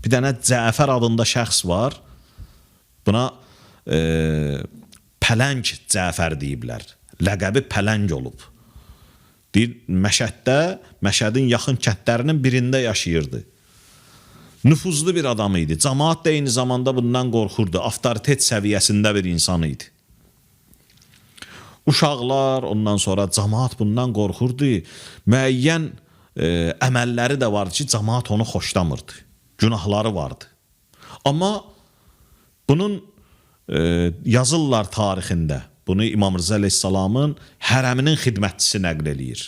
Bir dənə Cəfər adında şəxs var. Buna Pələng Cəfər deyiblər. Ləqəbi Pələng olub. Deyir, Məşəddə, Məşədin yaxın kəndlərinin birində yaşayırdı. Nüfuzlu bir adam idi. Camaat da eyni zamanda bundan qorxurdu. Avtoritet səviyyəsində bir insan idi. Uşaqlar, ondan sonra camaat bundan qorxurdu. Müəyyən əməlləri də vardı ki, camaat onu xoşlamırdı. Günahları vardı. Amma bunun yazırlar tarixində. Bunu İmam Rıza əleyhissalamın hərəminin xidmətçisi nəql eləyir.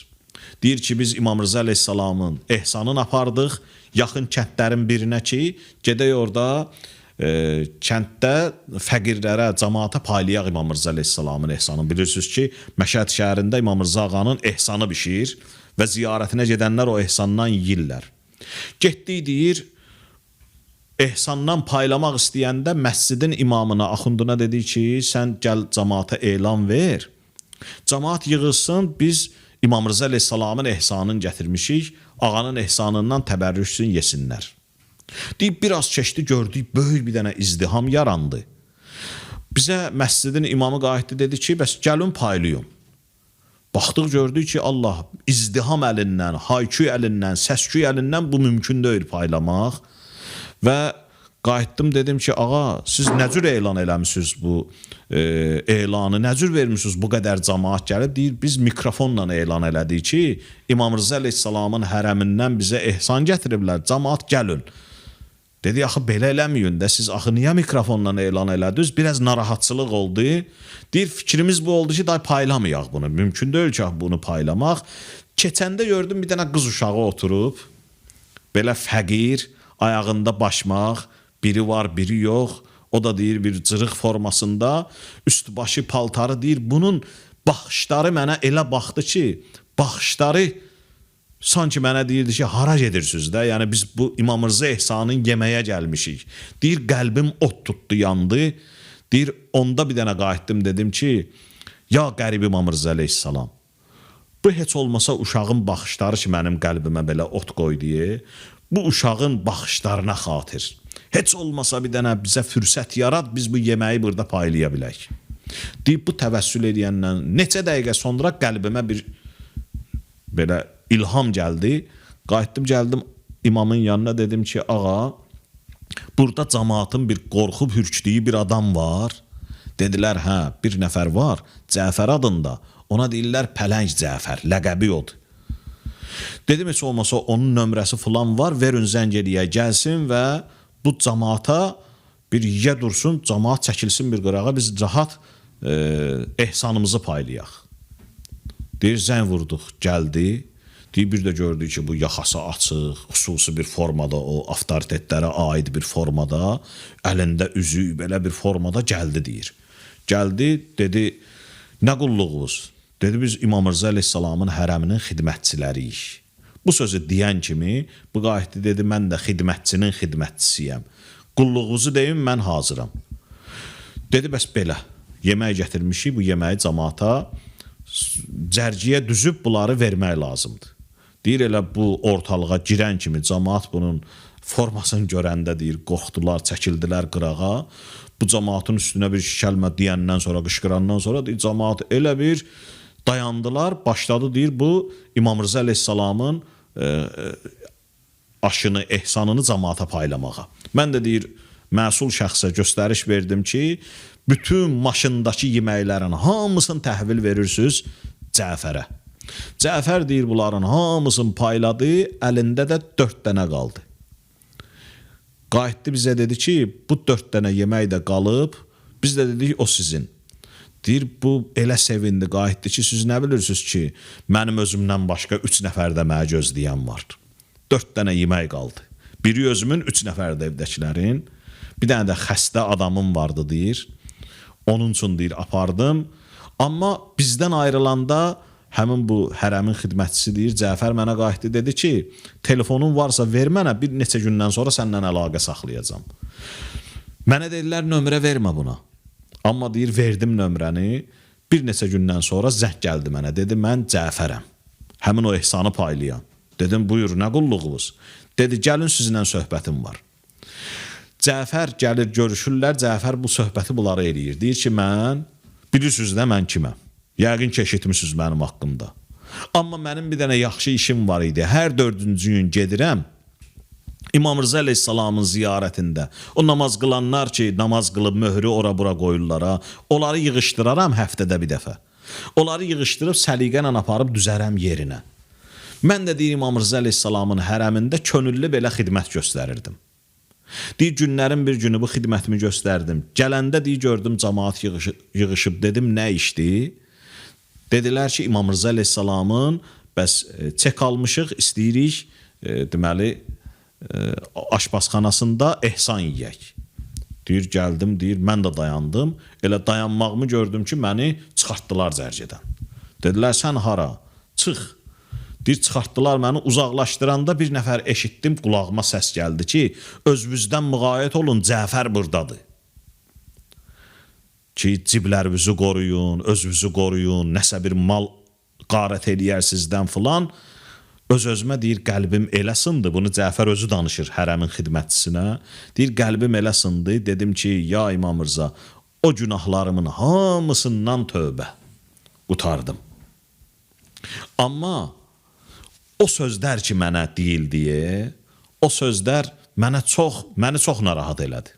Deyir ki, biz İmam Rıza əleyhissalamın ehsanını apardıq yaxın kəndlərin birinə ki, gedək orada kənddə fəqirlərə, camaata paylayaq İmam Rıza əleyhissalamın ehsanını. Bilirsiniz ki, Məşəd şəhərində İmam Rıza ağanın ehsanı bişir və ziyarətinə gedənlər o ehsandan yeyirlər. Getdik, deyir, ehsandan paylamaq istəyəndə məscidin imamına, axunduna dedik ki, sən gəl camaata elan ver. Camaat yığılsın, biz İmam Rıza əleyhissalamın ehsanını gətirmişik, ağanın ehsanından təbərrüksün, yesinlər. Deyib, biraz keçdi, gördük, böyük bir dənə izdiham yarandı. Bizə məscidin imamı qayıtdı, dedi ki, bəs gəlin paylayın. Baxdıq, gördük ki, Allah izdiham əlindən, hayküy əlindən, səsküy əlindən bu mümkün deyil paylamaq. Və qayıtdım, dedim ki, ağa, siz nə cür elan eləmisiniz bu elanı, nə cür vermisiniz bu qədər camaat gəlib? Deyir, biz mikrofonla elan elədik ki, İmam Rıza əleyhissalamın hərəmindən bizə ehsan gətiriblər, camaat gəlin. Dedi, axı belə eləməyin də, siz axı niyə mikrofonla elan elədiniz? Biraz narahatçılıq oldu. Deyir, fikrimiz bu oldu ki, day paylamayaq bunu. Mümkün deyil ki, bunu paylamaq. Keçəndə gördüm bir dənə qız uşağı oturub, belə fəqir, ayağında başmaq, biri var, biri yox. O da deyir bir cırıq formasında, üst başı paltarı deyir. Bunun baxışları mənə elə baxdı ki, baxışları sanki mənə deyirdi ki, hara gedirsiniz də? Yəni biz bu İmam Rıza ehsanın yeməyə gəlmişik. Deyir, qəlbim od tutdu, yandı. Deyir, onda bir dənə qayıtdım, dedim ki, ya qərib İmam Rıza əleyhissalam. Bu heç olmasa uşağın baxışları ki, mənim qəlbimə belə ot qoydu. Bu uşağın baxışlarına xatir. Heç olmasa bir dənə bizə fürsət yarat, biz bu yeməyi burada paylaya bilək. Deyib, bu təvəssül eləyəndən neçə dəqiqə sonra qəlbimə bir belə ilham gəldi. Qayıtdım, gəldim imamın yanına, dedim ki, ağa, burada camaatın bir qorxub hürkdüyü bir adam var. Dedilər, hə, bir nəfər var, Cəfər adında. Ona deyirlər Pələng Cəfər, ləqəbi odur. Dedim, heç olmasa onun nömrəsi filan var, verin zəng eləyə gəlsin və bu camaata bir yiyə dursun, camaat çəkilsin bir qırağa, biz rahat ehsanımızı paylayaq. Deyir, zəng vurduq, gəldi. Deyir, bir də gördük ki, bu yaxası açıq, xüsusi bir formada, o avtoritetlərə aid bir formada, əlində üzüyü belə bir formada gəldi, deyir. Gəldi, dedi, nə qulluğunuz? Dedi, biz İmam Rıza əleyhissalamın hərəminin xidmətçiləriyik. Bu sözü deyən kimi, bu qayıtdı, dedi, mən də xidmətçinin xidmətçisiyəm. Qulluğunuzu deyin, mən hazıram. Dedi, bəs belə, yemək gətirmişik, bu yeməyi camaata cərgiyə düzüb bunları vermək lazımdır. Deyir, elə bu ortalığa girən kimi camaat bunun formasını görəndə deyir, qorxdular, çəkildilər qırağa. Bu camaatın üstünə bir kəlmə deyəndən sonra, qışqırandan sonra deyir, camaat elə bir dayandılar, başladı deyir, bu İmam Rıza əleyhissalamın aşını, ehsanını camaata paylamağa. Mən də deyir, məsul şəxsə göstəriş verdim ki, bütün maşındakı yeməklərin hamısını təhvil verirsiniz Cəfərə. Cəfər deyir, bunların hamısını payladı, əlində də 4 dənə qaldı. Qayıtdı bizə dedi ki, bu 4 dənə yemək də qalıb, biz də dedik, o sizin. Deyir, bu elə sevindi, qayıtdı ki, siz nə bilirsiniz ki, mənim özümdən başqa 3 nəfər də mənə gözləyən var. 4 dənə yemək qaldı. Biri özümün, 3 nəfər də evdəkilərin. Bir dənə də xəstə adamım vardı, deyir. Onun üçün, deyir, apardım. Amma bizdən ayrılanda həmin bu hərəmin xidmətçisi deyir, Cəfər mənə qayıtdı, dedi ki, telefonun varsa ver mənə, bir neçə gündən sonra səndən əlaqə saxlayacam. Mənə dedilər, nömrə vermə buna. Amma deyir, verdim nömrəni. Bir neçə gündən sonra zəng gəldi mənə. Dedi, mən Cəfərəm. Həmin o ehsanı paylayan. Dedim, buyur, nə qulluğunuz? Dedi, gəlin sizinlə söhbətim var. Cəfər gəlir, görüşürlər. Cəfər bu söhbəti bunlara eləyir. Deyir ki, mən bilirsiniz də mən kiməm. Yəqin ki, eşitmisiniz mənim haqqımda. Amma mənim bir dənə yaxşı işim var idi. Hər dördüncü gün gedirəm İmam Rıza əleyhissalamın ziyarətində. O namaz qılanlar ki, namaz qılıb möhrü ora bura qoyurlar ha, onları yığışdıraram həftədə bir dəfə. Onları yığışdırıb səliqə ilə aparıb düzərəm yerinə. Mən də deyir İmam Rıza əleyhissalamın hərəmində könüllü belə xidmət göstərirdim. Deyir günlərin bir günü bu xidmətimi göstərdim. Gələndə deyir gördüm cəmaət yığışıb, dedim nə işdir? Dedilər ki, İmam Rıza əleyhissalamın bəs çek almışıq, istəyirik deməli aşpazxanasında ehsan yeyək. Deyir gəldim, deyir mən də dayandım. Elə dayanmağımı gördüm ki, məni çıxartdılar cərgədən. Dedilər sən hara? Çıx. Deyir çıxartdılar məni, uzaqlaşdıranda bir nəfər eşitdim, qulağıma səs gəldi ki, özünüzdən müğayət olun, Cəfər burdadır. Ki ciblərinizi qoruyun, özünüzü qoruyun, nəsə bir mal qarət eləyər sizdən filan. Öz-özümə deyir qəlbim elə sındı. Bunu Cəfər özü danışır hərəmin xidmətçisinə. Deyir qəlbim elə sındı. Dedim ki, ya İmam Rıza, o günahlarımın hamısından tövbə. Qurtardım. Amma o sözlər ki mənə deyildi, o sözlər məni çox narahat elədi.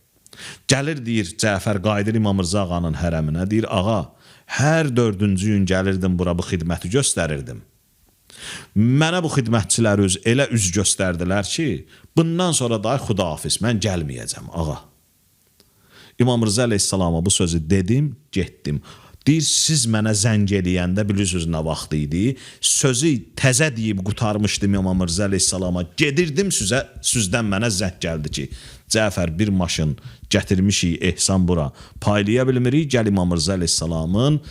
Gəlir deyir Cəfər qayıdır İmam Rıza ağanın hərəminə, deyir ağa, hər dördüncü gün gəlirdim bura bu xidməti göstərirdim. Mənə bu xidmətçilər öz elə üz göstərdilər ki, bundan sonra da xudahafiz, mən gəlməyəcəm ağa. İmam Rıza əleyhissalama bu sözü dedim, getdim. Deyir, siz mənə zəng eləyəndə bilirsiniz nə vaxt idi? Sözü təzə deyib qurtarmışdım İmam Rıza əleyhissalama. Gedirdim süzdən mənə zəng gəldi ki, Cəfər bir maşın gətirmişik ehsan bura. Paylaya bilmirik, gəl İmam Rıza əleyhissalamın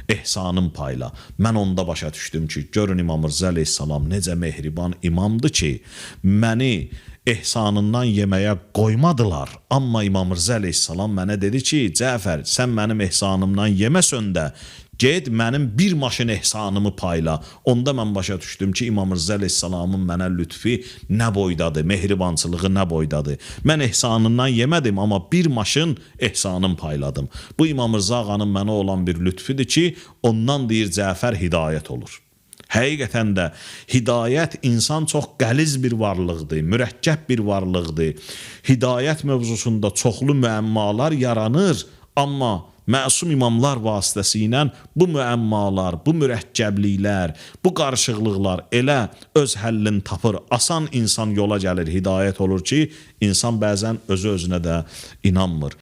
ehsanın payla. Mən onda başa düşdüm ki, görün İmam Rıza əleyhissalam necə mehriban imamdır ki, məni ehsanından yeməyə qoymadılar. Amma İmam Rıza əleyhissalam mənə dedi ki, Cəfər, sən mənim ehsanımdan yeməsən də, get mənim bir maşın ehsanımı payla. Onda mən başa düşdüm ki, İmam Rıza əleyhissalamın mənə lütfi nə boydadır, mehribançılığı nə boydadır. Mən ehsanından yemədim, amma bir maşın ehsanım payladım. Bu İmam Rıza ağanın mənə olan bir lütfüdür ki, ondan deyir Cəfər hidayət olur. Həqiqətən də hidayət insan çox qəliz bir varlıqdır, mürəkkəb bir varlıqdır. Hidayət mövzusunda çoxlu müəmmalar yaranır, amma məsum imamlar vasitəsilə bu müəmmalar, bu mürəkkəbliklər, bu qarışıqlıqlar elə öz həllini tapır. Asan insan yola gəlir, hidayət olur ki, insan bəzən özü özünə də inanmır.